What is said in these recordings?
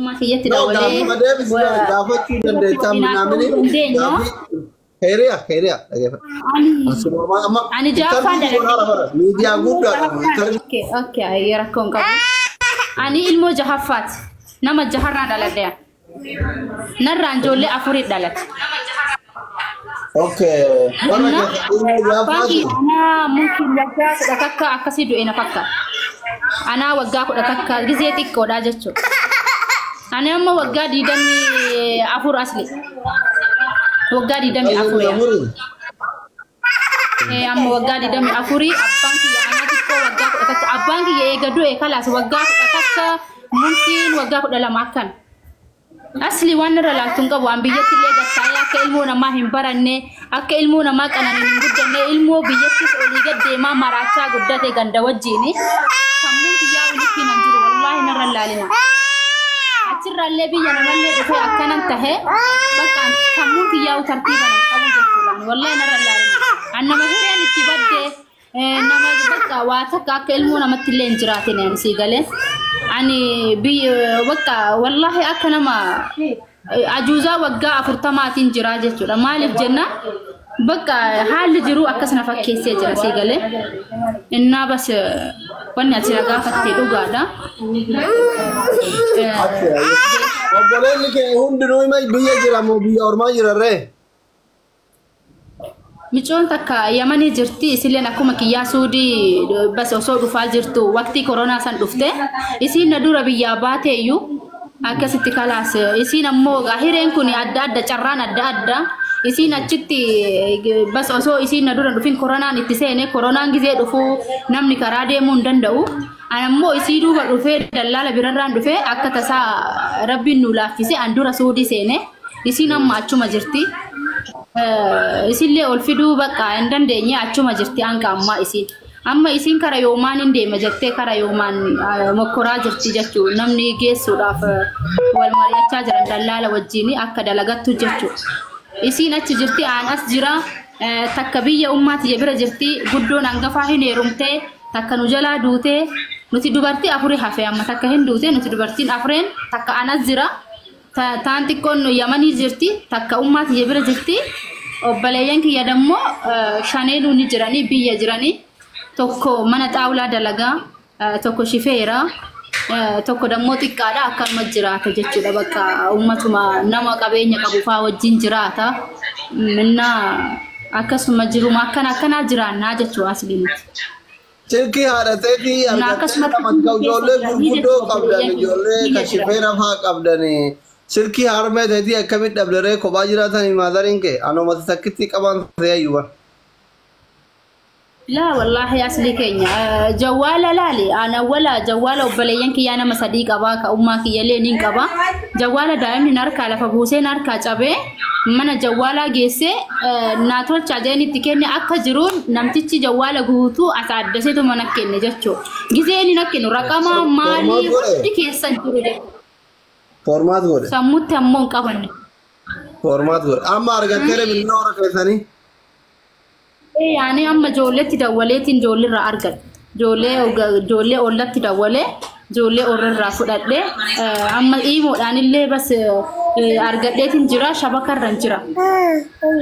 Ummaa kiyyatti No, dawalee gaafuma deebisi gaafachuu dandeettaa minaamini dandeenyu. gaafii hiriya hiriya dhageeffadhu. Asuma amma Ani jaaffaan interview godhaa bara miidiyaa guddaadha kun interview. Okay, okay, ayyee rakkoon qabu. Ani ilmoo jahaffaati. Nama jaharraa dhaladhe. Narraan ijoollee afurii dhalate. Okay, warra Na keessa ilmoo abbaan jahaffaati. kiyya anaa mumkin waggaa 11 akkasii du'e na fakkaata. Anaa waggaa 11 gizee xiqqoodha jechuudha. Ani amma waggaa 24 asli. Waggaa 24 yaa. Afurii. Amma waggaa 24 abbaan kiyya anaa xiqqoo waggaa 11 abbaan kiyya eega du'e kalaas waggaa 11 mumkin waggaa 12 akkana. Asli waan irra laaltu hin qabu waan biyyatti illee gattaa'ee akka ilmoo namaa hin baranne akka ilmoo namaa qananiin hin guddanne ilmoo biyyattis olii gad deemaa maraachaa guddate ganda wajjiini sammuun kiyyaa walitti nan jiru wallaahi narra hin laalina. Achirraallee biyya namallee dhufee akkanan tahe bakka sammuun kiyyaa tartiiba nan qabu jechuudhaan wallaahi narra hin laalina. An nama hireen itti badde nama bakka waa takka akka ilmoo namatti illee hin jiraatin ani sii galee. Ani biyya bakka wallaahi akka nama ajuuzaa waggaa 40tiin jira jechuudha. Maaliif jenna bakka haalli jiru akkas na fakkeessee jira sii galee. Innaa bas wanni ati na gaafatte dhugaadha. Obboleonni kee hundinuu hima biyya jira moo biyya ormaa jira ree? Micoon takka Yamanii jirti isilleen akkuma kiyyaa Suudii bas osoo dhufaa jirtu waqtii koronaa san dhufte isiin na dura biyyaa baate iyyuu akkasitti kalaas isiin ammoo hireen kun adda adda carraan adda adda isiin achitti bas osoo isiin na dura dhufin koronaan itti seene koronaan gizee dhufuu namni karaa deemuu hin danda'u. An ammoo isii duuba dhufee dallaala birarraan dhufee akka tasaa rabbiin nu laaffise an dura Suudii seene isiin amma achuma jirti. Isillee ol fiduu bakka hin dandeenye achuma jirti hanga ammaa isiin. Amma isiin kara yoomaan hin deema jettee kara yoomaan mokkoraa jirti jechuu namni geessuudhaaf wal mari'achaa jiran dallaala wajjin akka dalagattu jechuu. Isiin achi jirti aan as jira takka biyya ummaatiyya bira jirti guddoon hangafaa hin heerumtee takka nu jalaa duutee nuti dubartii afurii hafe amma takka hin duute nuti dubartiin afureen takka anas jira. Taan xiqqoon Yamanii jirti takka ummaatiyya bira jirti obboleeyyan kiyya dammoo shaneenuu ni jiranii biyya jiranii tokko mana xaawulaa dalagaa tokko shifeera tokko dammoo xiqqaadha akkanuma jiraata jechuudha bakka ummatuma nama qabeenya qabu faa wajjin jiraata innaa akkasuma jiruma akkana akkanaa jiraannaa jechuu asli nuti. Silkii haadhatee fi Na argattee akkasumatti nama ijoollee keessa gurguddoo jiranii qabdan jechuudha. ijoollee Biyya kan shifeera faa qabdan silkii harmee ta'etii akkamitti dhabdaree kophaa jiraatanii maadariin kee anumatti takkitti qaban ta'e ayyuba. Laa wallaahi asli keenya jawwaala laali ana wala jawwaala obboleeyyan kiyyaa nama sadii qabaa ka ummaa kiyyallee niin qaba jawwaala daa'imni harkaa lafa buusee harkaa cabee mana jawwaalaa geessee naa tolchaa jedheen itti kenne akka jiruun namtichi jawwaala guutuu as addaseetu mana kenne jechuu gizee inni na kennu raqamaa maalii hundi keessan jiru jechuudha. Formaat godhe. Sammuutti ammoo hin qabanne. Formaat godhe. Amma argatteera bilbila warra keessanii. Yaani amma ijoolleetti dawwaleetiin ijoolleerraa argadhe. Ijoollee ollatti dawwalee ijoollee orrarraa fudhadhe amma iimoodhaan illee bas argadheetiin jira shabakarran jira.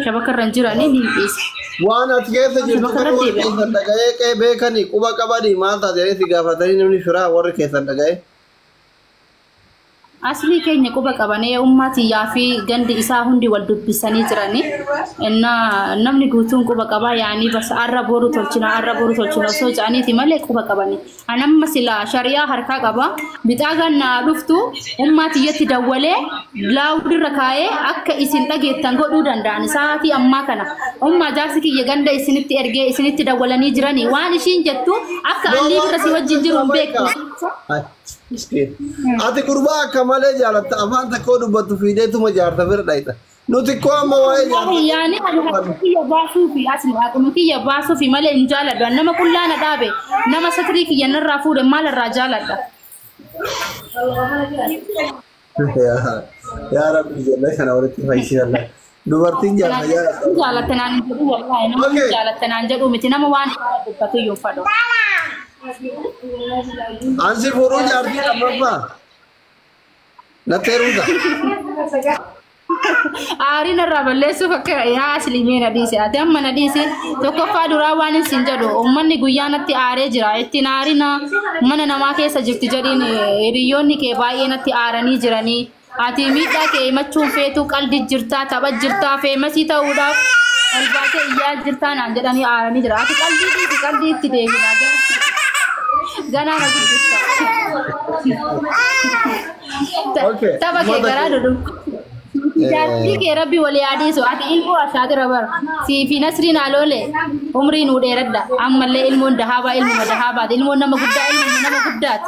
Shabakarran jiranii ni dhiisa. Waan ati keessa jirtu kan Shabakarra warri deebi'a. keessan dhaga'ee qe'ee beekanii quba qabanii maal taate jedhanii si gaafatanii namni firaa warri keessan dhaga'ee. Asli keenya quba qabanee ummaatiyyaa fi gandi isaa hundi wal dubbisanii jiranii. Innaa namni guutuun quba qabaa yaanii bas arra boru tolchina arra boru tolchina osoo jedhaniiti malee quba qabanii. An amma silaa shari'aa harkaa qaba. Bixaa gannaa dhuftu ummaatiyyatti dawwalee laawudirra kaa'ee akka isin dhageettan godhuu danda'an sa'aatii ammaa kana. Ummaa jaarsi kiyya ganda isinitti ergee isinitti dawwalanii jiranii waan ishiin jettu akka allii bira si wajjin jiru hin beektu. Ati gurbaa akka malee jaalatta afaan takkoo dubbattu fiideetuma jaarta bira dhayita. Nuti koo amma waa'ee jaarta. Yaani ani haquma kiyya baasuufi asli haquma kiyya baasuufi malee hin jaaladhu. Ani nama qullaa na dhaabe nama satirii kiyya narraa fuudhe maal irraa jaaladha. Yaa Rabbi ijoollee kana walitti fayyisii Dubartiin jaarta jaalatta. Jaalatte naan hin jedhu wallaahi nama Okay. jaalatte naan jedhu miti nama waan dubbatu iyyuu hin fadhu. Ansi fuudhuu jaartii lammaffaa. Natti heerumta. Aariin irraa balleessuuf akka yaa asliimee na dhiise. Ati amma na dhiise tokkoffaa duraa waan isin jedhu uummanni guyyaa natti aaree jira. Ittiin aarina mana namaa keessa jirti jedhiin hiriyoonni kee baay'ee natti aaranii jiranii. Ati miidhaa kee himachuun feetu qaldi jirtaa tapha jirtaa feemasii ta'uudhaaf ol baatee iyyaa jirtaa naan jedhanii aaranii jira. Ati qaldii dhiisi qaldii itti deebina. Ganaa na guddista. Tapha kee garaa dudubba. Jaartii kee rabbi walii adiisu ati ilmoo ashaatira bara siifi nasriin aloole umrii nuu dheeradha ammallee ilmoon dahaabaa ilmuma dahaabaati ilmoon nama guddaa ilmuma nama guddaati.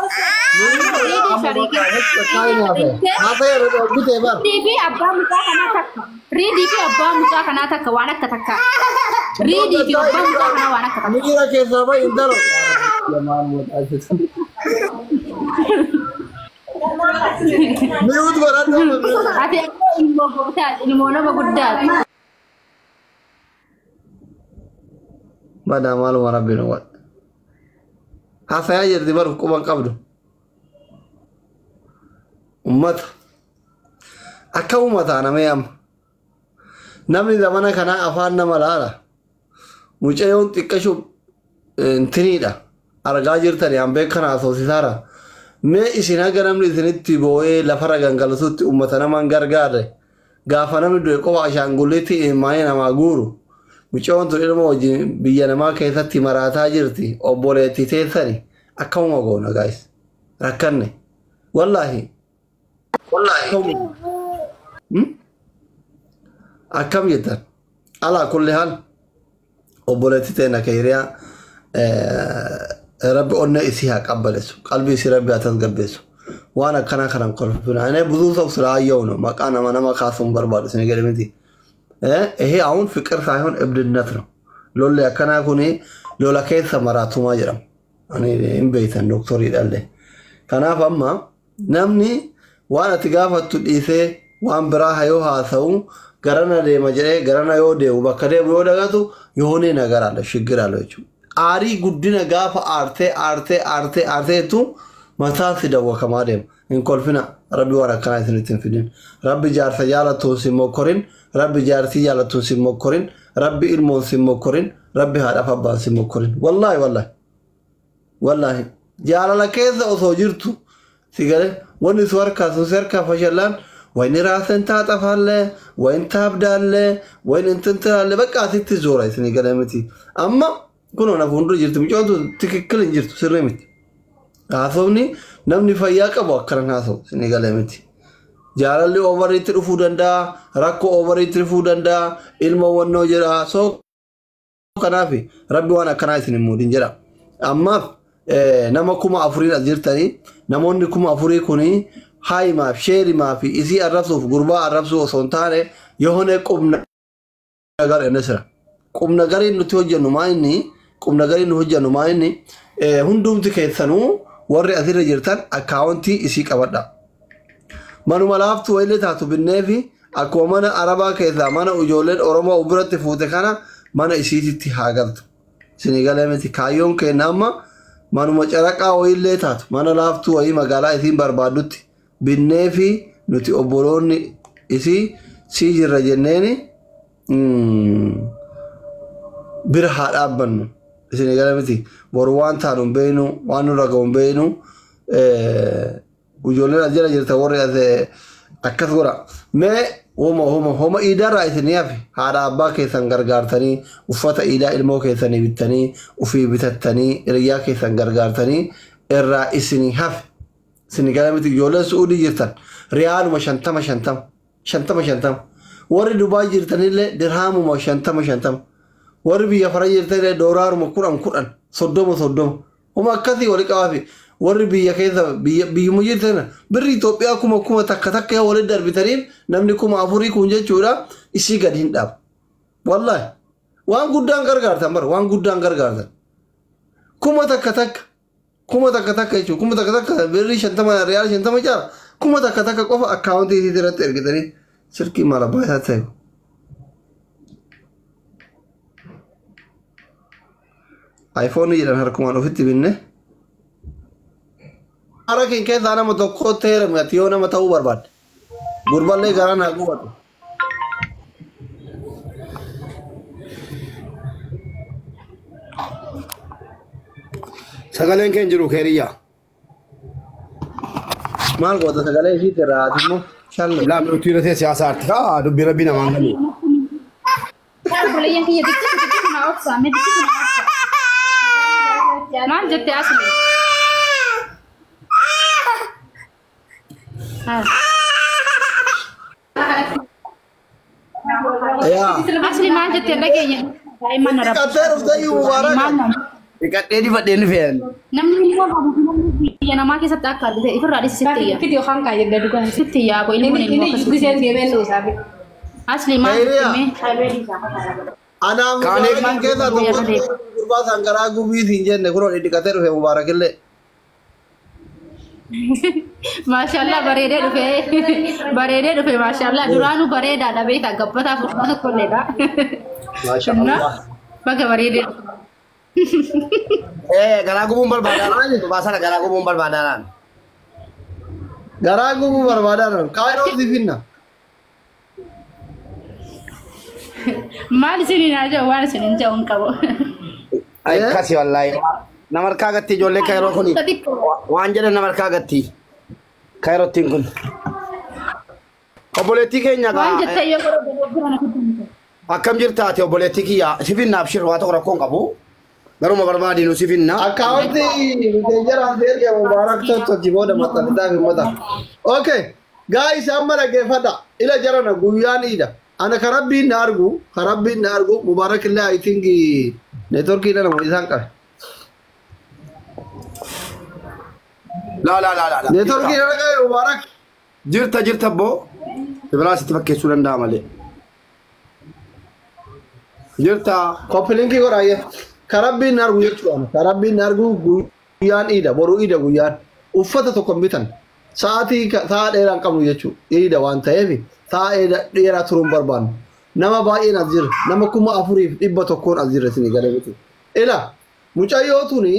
Riidii fi abbaa mucaa kanaa takka riidii fi abbaa mucaa kanaa takka waan akka takka riidii fi abbaa mucaa kanaa waan akka takka. Miira keessaa bahi intalo. Mi'uut godhadhu. Ati ilmoo guddaati ilmoo nama guddaati. Badaa maaluma rabbi nu godhe. Haasayaa jirti baruuf quban qabdu. Ummata. Akka uummataa namee amma. Namni zamana kanaa afaan nama laala. Mucayyoon xiqqashu intiniidha. Argaa jirtani an beekan haasofsiisaara. Mee isin haga namni isinitti boo'ee lafarra gangalatutti uummata namaan gargaarre gaafa namni du'e qofa ashaangulliitti ilmaanii namaa guuru. Mucayyoon tun ilma wajjin biyya namaa keessatti maraataa jirti obboleettii teessani akkamuma goona gaayis rakkanne wallaahi. Akkam jettan alaa kulli haal obboleettii teenya keeriyaa rabbi onnee isii haa qabbaleessu qalbii isii rabbi haa tasgabbeessu waan akkana kanan kolfina እኔ ብዙ ሰው ስላየው ነው maqaa nama nama kaasuun barbaadu isin gadi miti ይሄ አሁን ፍቅር ሳይሆን እብድነት ነው። lolli akkanaa kuni lola keessa maraatumaa jedhama. Ani hin beektan dooktoriidhaallee. Kanaaf amma namni waan ati gaafattu dhiisee waan biraa yoo haasa'u garana deema jedhee garana yoo deemu bakka deemu yoo dagatu yoonee nagaraadha shiggiraadha jechuudha. Aarii guddina gaafa aartee aartee aartee aarteetu mataan si dawwakamaa deema. Hin kolfina rabbi waan akkanaa isinitti hin fidin. Rabbi jaarsa jaalattuun si mokkorin, rabbi jaartii jaalattuun si mokkorin, rabbi ilmoon si mokkorin, rabbi haadhaaf abbaan si mokkorin. Wallaahi wallaahi. Wallaahi. Jaalala keessa osoo jirtu si galee wanni si harkaa sun si harkaa fashallaan ወይን ራስን ታጠፋለህ ወይን ታብዳለህ ወይን እንትን ትላለህ። በቃ asitti zoora isin galee miti. Amma kunoo na fuuldura jirti mucaan ትክክል hin jirtu sirrii miti. Haasofni namni fayyaa qabu akkanan haasa'u isin galee miti. Jaalalli oovariitti dhufuu danda'a, rakkoo oovariitti dhufuu danda'a, ilma wannoo jedha. Soo kanaaf rabbi waan akkanaa isin hin muudin jedha. Ammaaf nama 4000 as jirtanii namoonni 4000 kuni haayimaaf sheerimaa fi isii arrabsuuf gurbaa arrabsuu osoo hin taane yoone qubna gar inni sira. Qubna gariin nuti hojjennu maa inni qubna gariin nu hojjennu maa inni hundumti keessanuu warri asirra jirtan akkaawuntii isii qabadha. Manuma laaftuu wayillee taatu binnee fi akkuma mana Arabaa keessaa mana ijoolleen Oromoo biratti fuute kana mana isiititti haa galtu. Isinii galee miti kaayyoon keenya amma manuma caraqaa wayillee taatu mana laaftuu wayii magaalaa isiin barbaaddutti binnee fi nuti obboloonni isii sii jirra jenneeni bira haa dhaabbannu. Isinii galee miti boru waan taanu hin beeknu waan nurra ga'u hin beeknu ijoolleen as jala jirta warri as akkas godha. Mee homa homa homa iidaarraa isinii hafe haadha abbaa keessan gargaartanii uffata iidaa ilmoo keessanii bittanii ofii bitattanii hiriyyaa keessan gargaartanii irraa isinii hafe. Isinii galee miti ijoolleen Su'uudii jirtan riyaaluma 50 50 50 50 warri Dubaay jirtanillee dirhaamuma 50 50 warri biyya Faranjii jirtanillee dooraaruma 10 10 30 30 homa akkasii wali qabaafi warri biyya keessa biyyuma jirtan birri Itoophiyaa 1000 takka takka yoo walitti darbitaniif namni 4000 kun jechuudha isii gadi hin dhaabu. Wallaahi waan guddaan gargaartan bara waan guddaan gargaartan 1000 takka takka 1000 takka takka jechuudha 1000 takka takka birri 50 riyaal 50 caala 1000 takka takka qofa akkaawuntii isii irratti ergitanii silkii maal abbaa isaa ta'e. iPhone jedhan harkumaan ofitti binne. Mubaarakiin keessaa nama tokkotti heerumi ati yoo nama ta'uu barbaadde. Gurballee garaan haa gubatu. Sagaleen kee hin jiru keeriyyaa. Maal goota sagalee ishiitti irraa ati immoo shalle. Laa nuti irra teessee haasaarti kaa dubbii rabbii namaan galu. Obboleeyyan kiyya xiqqoo xiqqoo na obsa mee xiqqoo na obsa. Maal jette asli? Yaa. Asli maal jette dhageenya? Daa'imman na rabbi. Dhiqattee dhuftee iyyuu Mubaaraka. Maal nama? Dhiqadhee dibadhee ni fe'an. Namni ilmoo qabu namni biyya namaa keessatti akka argite ifirraa dhisi sitti iyya. Fidi yookaan kaayee dhugaa. Sitti iyyaa koo ilmoon Inni ilmoo inni akkasii. giseen deemee nuusaa fi. Asli maal Keeriyaa. jette mee? Anaa Mubaarakiin keessaa tokkotti gurbaa san garaa gubiitiin jenne kunoo dhidhiqatee dhufe Mubaarakillee. Maashaallah bareedee dhufe bareedee dhufe maashaallah duraanuu bareedaadha beektaa gabbataa furdaa tokkolleedha. Maasha Allah. Baga bareedee dhufe. Ee garaa gubuun barbaadaan baasana garaa gubuun barbaadaan. Garaa gubuu barbaadaan kaayiroo si finna. Maal isiniin haa jedhu waan isiniin jedhu hin qabu. Akkasi wallaahi. Nama harkaa gatti ijoollee kaayiroo kuni. Waan jedhan nama harkaa gatti. Kaayirottiin kun. Obboleettii keenya Waan gaa jettee yoo godhu dogoggora na fidu. Akkam jirta ati obboleettii kiyya si finna abshir waa tokko rakkoo hin qabu. Garuma barbaadinu si finna. Akkaawwanti miseenjaraan si erge Mubaarak tolchi booda maxxansitaa fi uummata. Okay. Guys amma dhaggeeffadha. Ila jarana guyyaan iida. Ana ka rabbiin na argu, ka rabbiin na argu Mubaarak illee I think networkii dha nama isaan qabe. Laa laa laa laa. Networkii dha qabe Mubaarak. Jirta jirta boo. Biraa sitti fakkeessuu danda'a malee. Jirta. Copy linkii godhaayye. Ka rabbiin na argu jechuudha. Ka rabbiin na argu guyyaan iida, boruu iida guyyaan. Uffata tokko hin bitan. Sa'aatii sa'a dheeraa hin qabnu jechuudha. Iida waan ta'eef sa'a dheeraa turuu hin barbaannu. Nama baay'een as jira. Nama 4100 as jira isinii galee miti. Ila mucayyoo tuni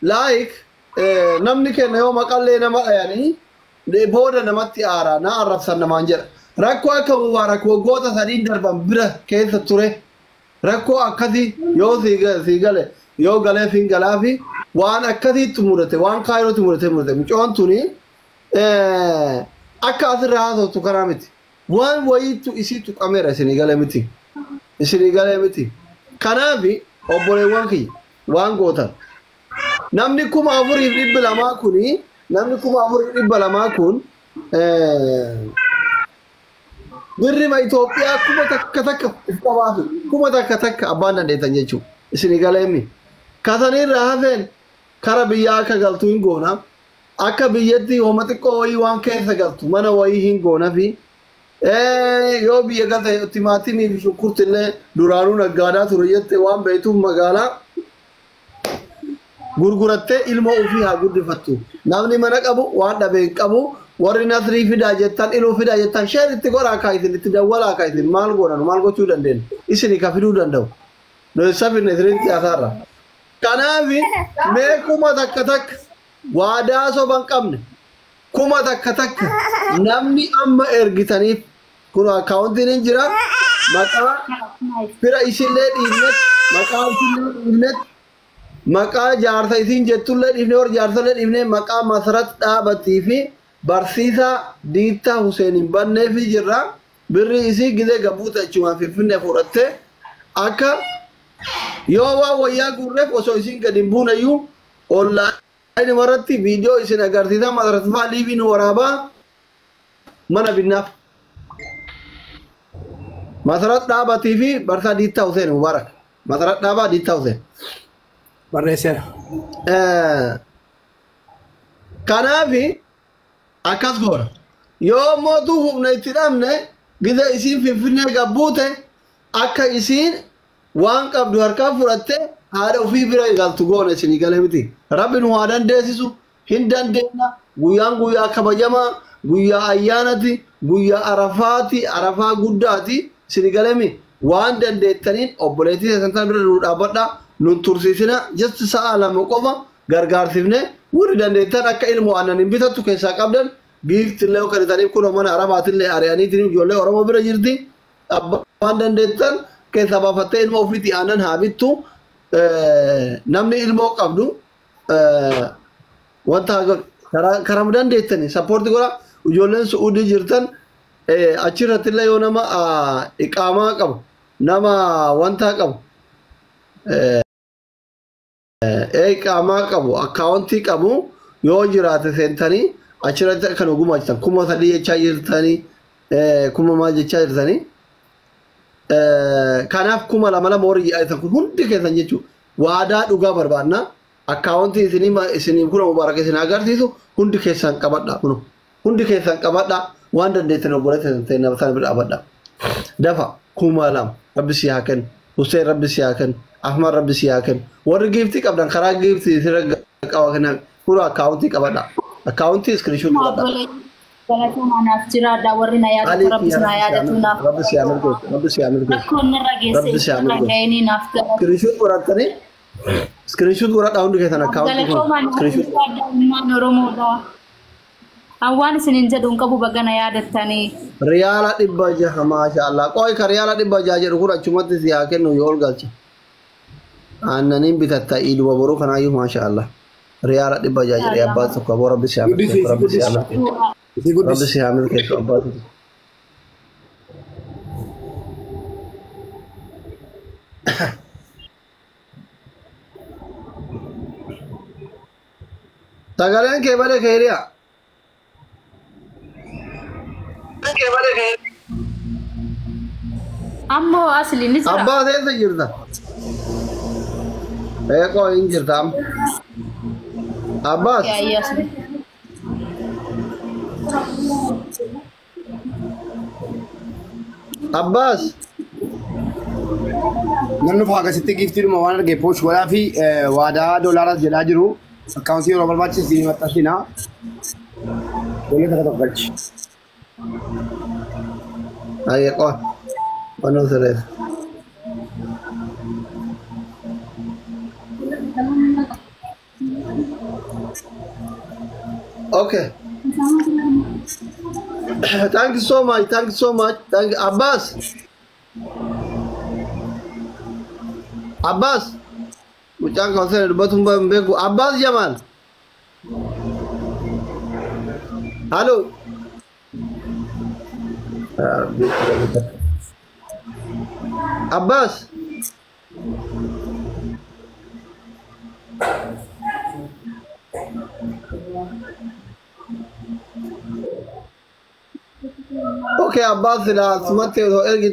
like namni kenna yoo maqallee nama dhayanii booda namatti aaraa na arrabsan namaan jedha. Rakkoo akka Mubaarak waggoota 3 darban bira keessa ture. Rakkoo akkasii yoo sii gale yoo galee fi galaa fi waan akkasiitti mudate waan kaayirootti mudate mucoon tuni akka asirraa haasoftu karaa miti. Waan wayiitu isiitu qameera isinii galee miti. Isinii galee miti. Kanaaf obboleewwan kiyya waan gootan. Namni 4200 kuni namni 4200 kun birrima Itoophiyaa 1000 if qabaafi 1000 abbaan dandeettan jechuudha. Isinii galeemi. Kasanirraa hafeen kara biyyaa akka galtu hin goona. Akka biyyatti homa xiqqoo wayii waan keessa galtu mana wayii hin goona fi yoo biyya galte timaatimii fi shunkurti illee duraanuu naggaadaa ture jette waan beektuuf magaalaa gurgurattee ilmoo ofii haa guddifattu. Namni mana qabu waan dhabe hin qabu warri nasrii fidaa jettan iluu fidaa jettan share itti godhaa kaa isin itti dawwalaa kaa isin maal godhan maal gochuu dandeenya isinii ka fiduu danda'u. Nuyi safinne isinitti haasaarra. Kanaaf mee 1000 waadaa soba hin qabne 1000 namni amma ergitaniif kun akkaawuntiin hin jira maqaa fira isillee dhiifnetti maqaa isillee dhiifnetti maqaa jaarsa isin jettullee dhiifne warra jaarsallee dhiifne maqaa Masarat Dhaabatii fi barsiisaa Diittaa Huseen hin banneefi jirra. Birri isii gizee gabuuta jechuun Finfinnee fudhattee akka yoo waan wayyaa guurreef osoo isin gadi hin buuneyyuu onlaayinii irratti viidiyoo isin agarsiisaa Masarat fa'aa liiviin waraabaa mana binnaaf. Masarat Dhaabatii fi barsiisaa Diittaa Huseen Mubaarak. Masarat Dhaabaa Diittaa Huseen. Barreesseera. Kanaaf akkas goona. Yoo mootuu humna itti dhabne gizee isiin Finfinnee gabbuute akka isiin waan qabdu harkaa fudhattee haadha ofii bira galtu goona isinii galee miti. Rabbi nu haa dandeessisu hin dandeenya guyyaan guyyaa kabajamaa guyyaa ayyaanati guyyaa arafaati arafaa guddaati isinii galee mi waan dandeettaniin obboleettii keessan bira nu dhaabbadhaa nun tursiisina just sa'a 2 qofa gargaarsifne Warri dandeettan akka ilmoo aannan hin bitattu keessaa qabdan giiftillee yoo kennitaniif kunoo mana arabaatillee ari'aniitiin ijoollee Oromoo bira jirti. Abbaan dandeettan keessaa baafattee ilmoo ofiitii aannan haa bittu. Namni ilmoo qabdu wanta karaa dandeettani sappoorti godha. Ijoolleen Su'uudii jirtan achirrattillee yoo nama iqaamaa qabu nama wanta qabu iqaamaa qabu akkaawuntii qabu yoo jiraate seentanii achirratti kan ogummaa 3000 jechaa jirtanii 1000 maal jechaa jirtanii kanaaf 2000 horii jedhan kun hundi keessan jechuudha waadaa dhugaa barbaadna akkaawuntii isinii kun mubaarak isin agarsiisu hundi keessan qabadha kun hundi keessan qabadha waan dandeettan obboleessa ta'e sana bira dhaabadha dafa 2000 rabbi si haa kennu Hussein rabbi si haa kennu Ahmad rabbi si haa kennu warri giiftii qabdan karaa giiftii sirra qaba kennan kun akkaawuntii qabadha akkaawuntii iskiriishuun qabadha. Galatooma jiraadha warri na yaadatu rabbi si na yaadatu naaf. Rabbi si haa milkeessu rabbi si haa milkeessu. Rakkoon narra geesse irra ga'eenii naaf galata. Iskiriishuun godhatanii iskiriishuun godhadhaa hundi keessan akkaawuntii kun. Galatooma naaf jiraadha ilmaan Oromoodha. Awwaan isiniin jedhu hin qabu bagana yaadattanii. Riyaala 600 maasha Allah. Qoy ka riyaala 600 jedhu kun achumatti si haa kennu yoo ol galche. Aannaniin bitatta iiduma boruu kanaayyuu maasha Allah. Riyaala 600 jedhee abbaa tokko aboo rabbi si haa milkeessu rabbi si haa milkeessu. Rabbi si haa milkeessu abbaa tokko. Sagaleen kee bade keeriyaa. Ammoo asli ni jira. Abbaa eessa jirta? Eeqoo hin jirta amma. Abbaas. Abbaas. Namni faa akkasitti giiftiidhuma waan arge poosh godhaa fi waadaa doolaaras jedhaa jiru. Akkaawuntii yeroo barbaachisu ni maxxansina. Ijoollee tokko tokko galchi. Ayyee qofa. Wannan sirreessa. Okay. Thank you so much. Thank you so much. Thank you. Abbas. Abbas. Mucaan kan seene dubbatuun hin beeku. Abbas Jamal. Hello. Abbas. Okay, Abbas, la sumatti ergi.